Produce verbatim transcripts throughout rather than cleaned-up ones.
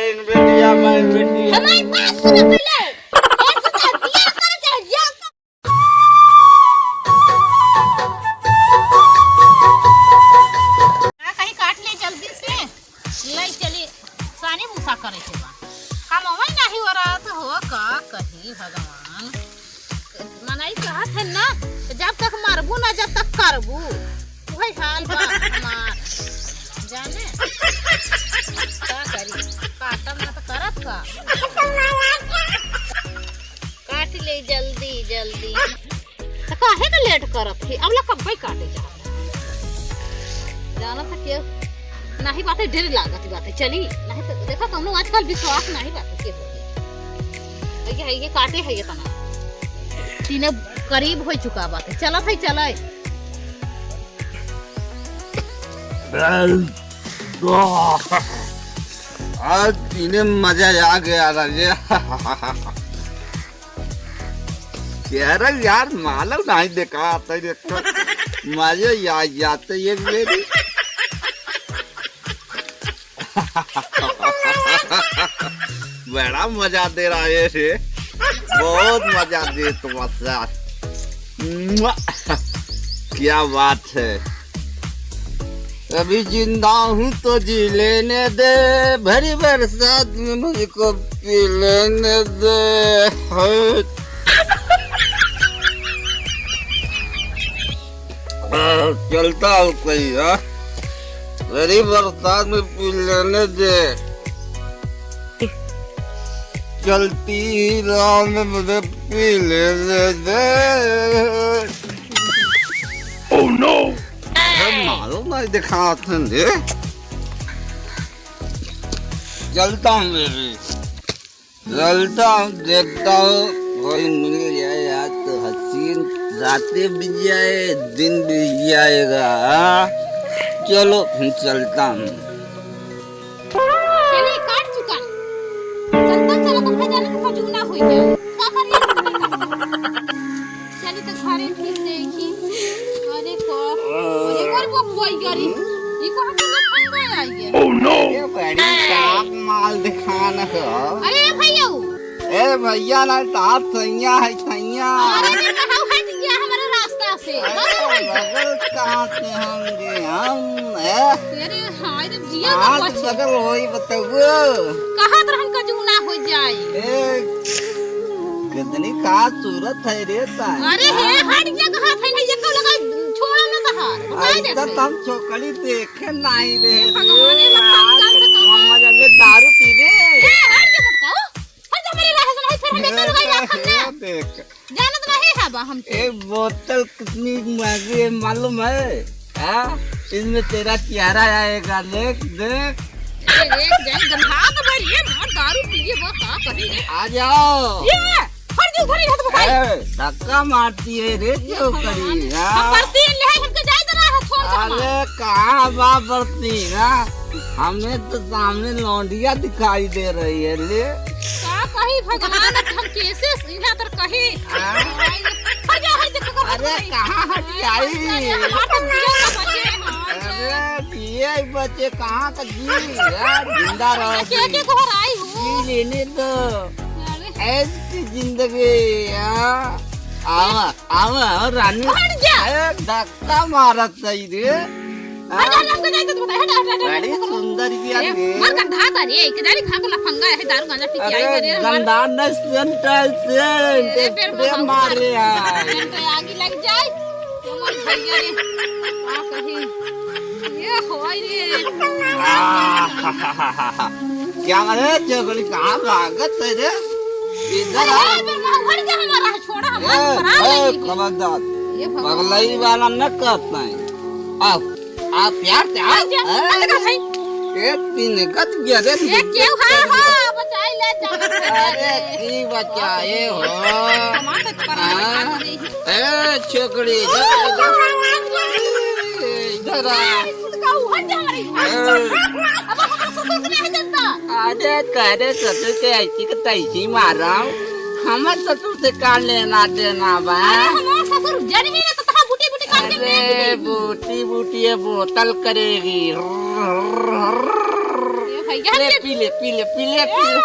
बेटिया, मैं बेटिया। हमारी बात सुनो पहले। ऐसे चाहे बियाह करो, चाहे जिया करो। का कहीं काट ले जल्दी से, ले चली सानी भूसा करे के बा। कमवा नाही हो रहा तो हो का कही भगवान। मनई कहत है ना, जब तक मरबू ना, जब तक करबू, वही हाल बा हमार। जाने का करी, काटब ना तो करब का? काट ले जल्दी जल्दी। त काहे के लेट करत ही? अब ला कब्बे काटे चाहत। जाना था के नाही बाटे, डर लागत बाटे। चली, नाही तो देखा कौनो आजकल विश्वास नाही बाटे के हो। ये है, ये काटे है ये तना। तीने करीब हो चुका बाटे। चलत है, चले। आज तीने मजा आ गया राजे। यार, यार, मालूम नहीं देखा आता है, देखो। मजे या, या तो ये मेरी। बड़ा मजा दे रहा है रे, बहुत मजा दे तुम्हारे साथ। मुआ! क्या बात है। अभी जिंदा हूँ तो जी लेने दे, भरी बरसात में मुझको पी लेने दे। हाँ। आ, चलता हूँ कहीं, हाँ? भरी बरसात में पी लेने दे। चलती राह में मुझे पी लेने दे। Oh no! अरे मारो ना, दिखात हैं रे। चलता हूँ बेबी, चलता हूँ, देखता हूँ कोई मिल जाए। आज तो हसीन रातें बीत जाए, दिन बीत जाएगा, हाँ? चलो फिर चलता हूँ। चलिए, काट चुका। चलता चला तो भाई जाने तो खजूना हो जाए। का करिए? चली तो घरे फिर देखी। अरे को, अरे कर वो कोई करी। ई कहाँ के लोग फंस गए आई है? Oh no! ये बड़ी साफ माल दिखान हो। अरे भैया। ए भैया ना, साथ सैया है, सैया। अरे, अरे, कहाँ हट गया हमारे रास्ता से? अरे, बगल बगल कहाँ से होंगे हम, ए? अरे, हाँ, ये तो जिया कहाँ का से बगल होई, बताओ। कहाँ तरह का जूना हो जाए? ए, कितनी खूबसूरत है रे ताई। अरे, हे, हट गया, कहाँ था, नहीं, ये तो लगा, छोड़ा ना तो हार। बताए ऐसा देते। तो हम छोकरी देखे नहीं रहे रे। भगवान, ये लोग आज कहाँ से कहाँ? हम मजा ले दारू पी ले। ए, हट जा, मटका, ओ। हट जा मेरे राह से, नहीं, फिर हम एक रुपया राखब ना। देख। जानत नहीं है बा हमके। एक बोतल कितनी महंगी है मालूम है? हाँ? इसमें तेरा चेहरा आएगा, देख, देख। ए, एक जन गंधा तो भरी है, बहुत दारू पी है, वो का करी है? आ जाओ। ये, हट जा, उधर ही हट, भाई। ए, धक्का मारती है रे, ये क्यों भगवान। करी, हाँ? हम बरती ले, हमके जाए दे रहा है, छोड़ दे हमारे। अरे, कहाँ बा बरती, हाँ? हमें तो सामने लौंडिया दिखाई दे रही है रे। का कही भगवान, अब हम कैसे यहाँ पर कही? हाँ? हट जा, हट जा, हट जा, अरे, हट जा। कहाँ हट जाई? अरे, हमार तो जिया का बचे, हाँ, अरे, जिया ही बचे, कहाँ का जी? यार, जिंदा रहो के, जी। के घर आई हूँ। जी लेने दो। अरे। ऐसी जिंदगी, हाँ। आवा, आवा, आवा, रानी। हट जा। ए, धक्का मारत सही रे। हट जा, हमको नहीं तो तू हट, हट, हट, हट, बड़ी हट, हट। सुंदर की ए, आदमी। मर गंधा था रे, एक दारी खा के लफंगा है, दारू गांजा पी के आई अरे, रे, हमार गंधा न सेंट है, सेंट, अरे, फिर स्प्रे हम मारे हैं। सेंट आगी लग जाए। हमार भैया रे, का कही? ये होई रे। आह, क्या रे, चोकरी कहाँ भागत है रे? इधर आ। अरे, फिर वहाँ उधर क्या हमारा है? छोड़ा, हमारा ए, पकड़ा ए, नहीं। खबरदार। ये भगवान। पगलई वाला न करता है। आओ, आओ, प्यार से आओ। आ जा, ए, आ जा, भाई। ए, तीन गत गया रे, ये क्यों है? हाँ, बचाई ले, जा। अरे, की बचाए हो? हमारा तो परान हाँ? खा गई। ए, छोकरी, इधर आ, इधर आ। ए, इधर आ। ए, कुछ कहू, हट जा हमारे। ए। अब हमारा ससुर के नहीं जनता। अरे, तोरे ससुर के ऐसी के तैसी मारा हूँ। हमर ससुर से का लेना देना बा? अरे, हमार ससुर जन ही ना तो तहाँ बूटी बूटी काट के अरे, बेच देगी। बूटी बूटी ये बोतल करेगी। ये भाई, ले, पी ले, पी ले, पी ले, पी ले।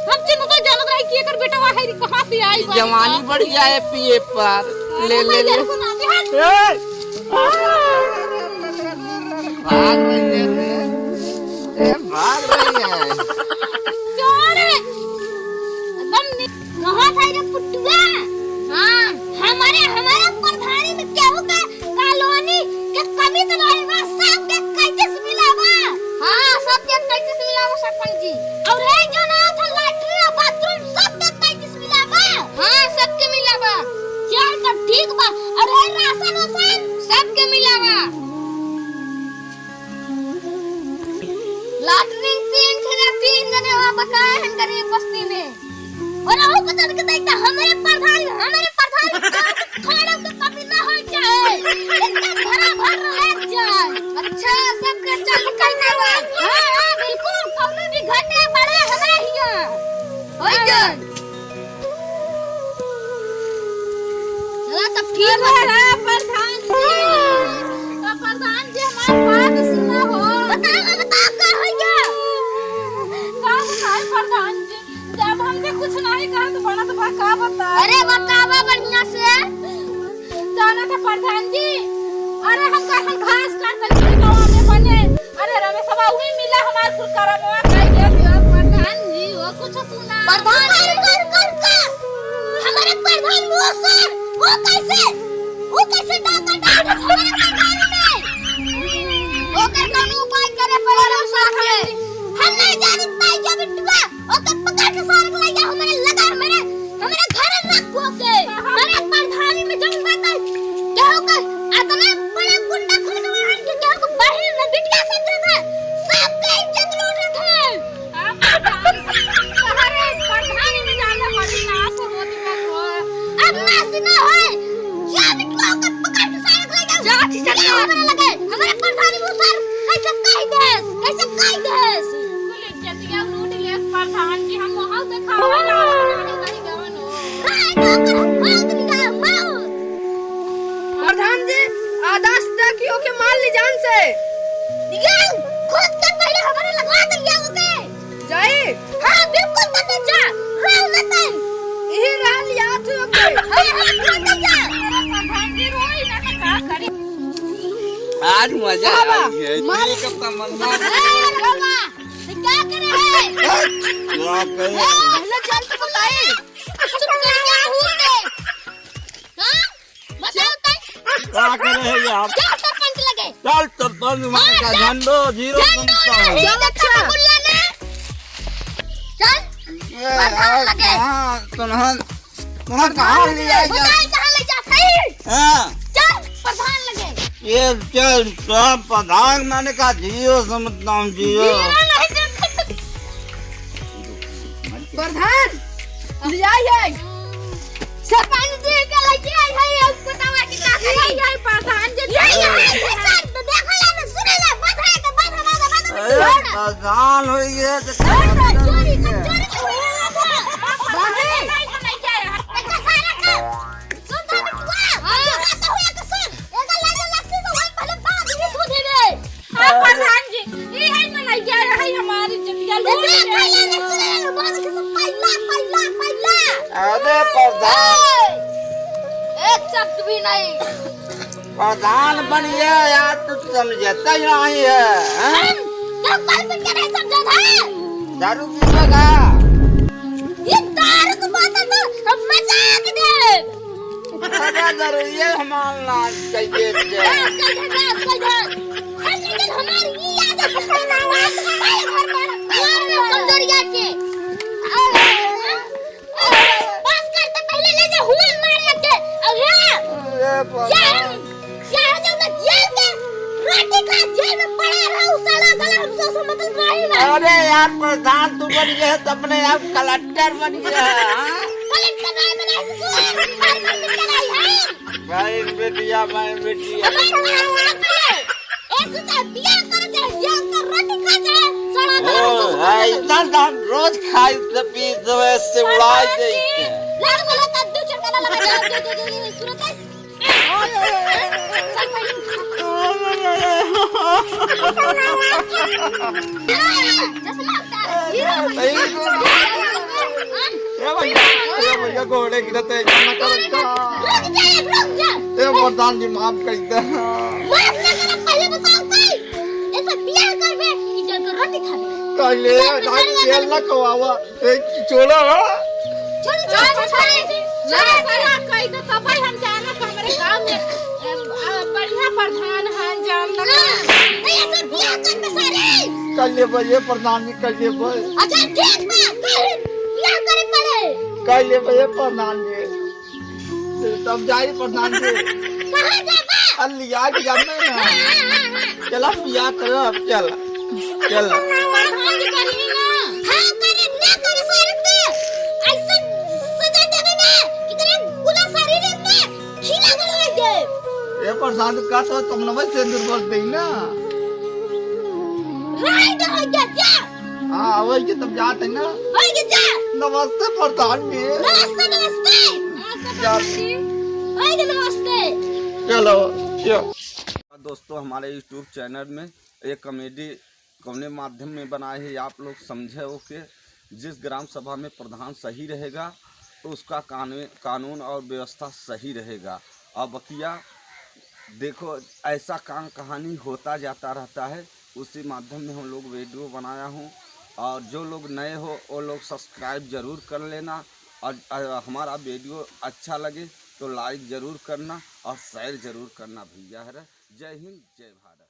हम चिन्ह तो जानत रही कि एकर बेटवा है, कहाँ से आई बा? जवानी बढ़ जाए पिए पर। ले, ले, ले। भाग रही है रे। ए, भाग रही है। चोर है। एकदम नि-, कहाँ था रे पुटुआ? हाँ। हमारे, हमारे प्रधानी में केहू के कॉलोनी के कमी तो नहीं बा, सबके कैंतीस मिला बा। हाँ, सबके कैंतीस मिला बा सरपंच जी। और है जो ना था लैट्रिन और बाथरूम, सबके कैंतीस मिला बा। हाँ, सबके मिला बा। चल तब ठीक बा। और है राशन वाशन, सबके मिला बा। लैट्रिन तीन ठे, तीन जने वहाँ बकाया है गरीब बस्ती में। और अहू को चल के देखता, हमारे प्रधान, हमारे प्रधान का खाना के कमी ना हो जाए, एकदम भरा भर रह जाए। अच्छा, सब खर्चा निकलने वाला। हाँ, हाँ, बिल्कुल, कौनो भी घटे बड़े हमारे हियाँ। हो जाए। चला तब ठीक बा। अरे प्रधान जी, तो प्रधान जी हमार बात सुना हो। बताओ, बताओ, का हो गया? का बताए प्रधान जी? जब हमसे कुछ नहीं कहा तो बड़ा तो बा, का बता। अरे बतावा बढ़िया से। जाना था प्रधान जी, अरे हम कहन घास काट कर के गाँव में बने, अरे रमेशवा उही मिला हमार कुल करमवा खाई गया। प्रधान जी वो कुछ सुना। प्रधान कर, कर, कर, कर। हमारे प्रधान वो सर, वो कैसे, वो कैसे डाका डाका हमारे प्रधान में? वो कर कौन उपाय करे पड़े हम साथ में। हम नहीं जानत पाई क्या बिट्टुआ। ओके पकड़ के सारे को ले जाओ, हमारे लगा, हमारे, हमारे घर में रखो के। हमारे प्रधानी में जम बात है। केहू का अतना बड़ा गुंडा खुद के वहाँ के केहू को बहिन में बिटिया समझे था। सबके इज्जत लूटे थे। आप प्रधान, हमारे प्रधानी में जाने वाली नाश होती है वो। अब नाश ना होए। जा बिट्टुआ ओके पकड़ के सारे को ले जाओ। जा, चीचा, ले जा। हमारे लगे, हमारे प्रधानी में सर कैसे कह देस, कैसे कह देस। जतिया लूट लेस प्रधान जी, हम वहाँ से खावे ना, नहीं गवन हो। प्रधान जी, आदेश दे कि ओके मार ली जान से। निकाल, खुद के पहले हमारे लगवा दे लिया ओके। जाई? हाँ, बिल्कुल मत जा, रो मत। यही रह लिया तू ओके। हाँ, हाँ, मत जा। अरे प्रधान जी, रोई ना तो का करी? आज मजा आ गया, मार। तेरे का तमन्ना। ए, बाबा, ये क्या करे है? क्या करे? ए, पहले चल तो बताई। सुन कर क्या हुआ रे? हाँ? बताओ तई। क्या करे है यार? क्या सरपंच लगे? चल सरपंच, हाँ, का चल। झंडो जीरो झंडो समझता हूँ। नहीं, देखा तो मुल्ला ने। चल, ए, प्रधान लगे। हाँ, सुनहन। कहाँ, कहाँ ले जाए जा? बताई कहाँ ले जात है? हाँ। चल, प्रधान लगे। ये चल, सब प्रधान माने का जियो समझता हूँ, जियो। जियो नहीं तो प्रधान, ले आई है। सरपंच जी के लेके आई है, अब बतावा कि का करी? ले आई है प्रधान जी, ले आई है। ये सब तो देखो यार, सुने ले, बात है, बात है, बात है, बात है। अरे, प्रधान हो गया तो अरे, चोरी, चोरी, चोरी। बाबू। हाँ, प्रधान जी, ई है मनैया, है हमारी जतिया लूट ले। अरे प्रधान। एक शब्द भी नहीं। प्रधान बनिए यार, तू समझता ही नहीं है, हैं? हम तो कल भी करे समझत है। दारू पीबे का? ये दारू के बोतल तो हम मजाक दे। अरे दारू ये हमार नाच कहिए दे। बस कर दे, बस कर दे। हम लेकिन हमारी ये याद है, हमारे घर पर, हमारे कमजोरिया के। पास करते पहले ले जा हुआ मारे के। और ये अरे बाबा। क्या हम, क्या है जो ना जेल के रोटी खा, जेल में पड़ा रहा, उस साला गला हमसे, उससे मतलब नहीं ना। अरे यार, प्रधान तू बन गया है, तो अपने आप कलेक्टर बन गया है, हाँ? कलेक्टर नहीं बना, ऐसे क्यों है? हर घर में चला है। भाई बेटिया, भाई बेटिया। हमारे पास है पहले। ऐसे चाहे बियाह करे, चाहे जेल का रोटी खा, चाहे सड़ा गला ओ, हमसे, उससे मतलब है, नहीं। इतना तो हम रोज खाई, तो पी, तो ऐसे उड़ाई देते हैं। लाल वाला कद्दू चटकाना लगा दे, जो, जो, जो, जो, तुरंत चल पहले उठा। चश्मा उतार। हीरो बन गया। ए भैया, ए भैया, गोड़े गिरत है, ऐसा ना करो। रुक जा, रुक जा। ए प्रधान जी, माफ कर दे। माफ ना करो, पहले बताओ कोई। ऐसा बियाह करबे कि जल के रोटी खाबे? कहले, जल के ना, सारे तेल ना खवावा। ए, छोड़ा, हाँ? छोड़, छोड़, छोड़, छोड़, छोड़। सारा कही तो तब हम जाना कि हमारे गांव में, अ, अ, बढ़िया प्रधान है, जान लगा। हाँ, नहीं, ऐसे बियाह करबे सारे। कर ले भाई, ये प्रधान जी, कर ले भाई। अच्छा, ठीक बा, कर, बियाह करे पड़े। कर ले भाई, ये प्रधान जी। तब जाई प्रधान जी। कहाँ जाबा? अरे लिया के जाबे ना। हाँ, हाँ, हाँ, हाँ। चला बियाह कर, अब चल। चल। प्रधान जी करी ना। हाँ, करे ना, करे सारे पे। ऐसे सजा देबे ना कि तेरे पूरा शरीर में खिला कर रह जाए। ए प्रधान जी, का तो तुम ना वैसे दुर्बल दे ना। राइट हो गया, जा। हाँ, वही के तब जाते ना। वही के जा। नमस्ते प्रधान जी। नमस्ते, नमस्ते। नमस्ते जा। प्रधान जी। वही के नमस्ते। चलो, चलो। दोस्तों, हमारे YouTube चैनल में एक कॉमेडी कौने माध्यम में बनाए है, आप लोग समझे हो के जिस ग्राम सभा में प्रधान सही रहेगा तो उसका कानून, कानून और व्यवस्था सही रहेगा। अब बकिया देखो, ऐसा काम कहानी होता जाता रहता है, उसी माध्यम में हम लोग वीडियो बनाया हूँ। और जो लोग नए हो वो लोग सब्सक्राइब जरूर कर लेना, और अ, हमारा वीडियो अच्छा लगे तो लाइक जरूर करना और शेयर जरूर करना भैया। है, जय हिंद, जय भारत।